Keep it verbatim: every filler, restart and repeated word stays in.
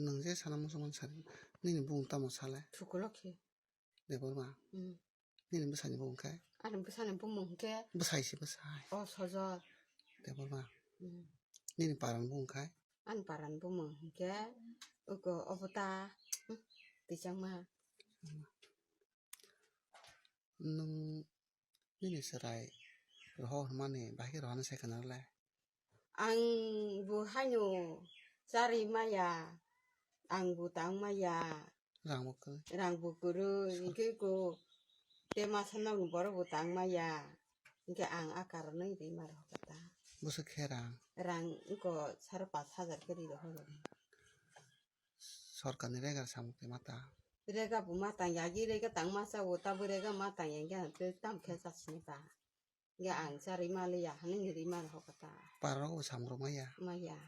Nwng je sana muchungmani sari, nini bumung tamo sale? Thukulo khe. Debor ba? Hmm. Nini bwsani bumung khe? Ani bwsani bumung hwnkhe? Bwsai se bwsai. O Sojor. Debor ba? Hmm. Nini parani bumung khe? Ani parani bumung hwnkhe uko obo ta, hmm, tichangma. Nwng nini chwrai rohor hwnmani bahai khe rohani sai khna le? Ang bo haino charwi maya, ang bo tang maya. Rang bo kwrwi. Rang bo kwrwi, hwnkhe ko te masa nokni borok bo tang maya. Hwnkhe ang a karonwi rima rohor kha ta. Bwswk khe rang? Rang wngko sare pash hajar khe ri rohor. Sorkarni rega samung twi ma ta? Rega bo ma tang ya, agi rega tang ma cha o, ta bo rega ma tang ya, hwnkhe tei tam khe cha sini ta. Hwnkhe ang cha rima le ya, hwnwi rima rohor kha ta. Para rok bo samung rok ma ya? Ma ya.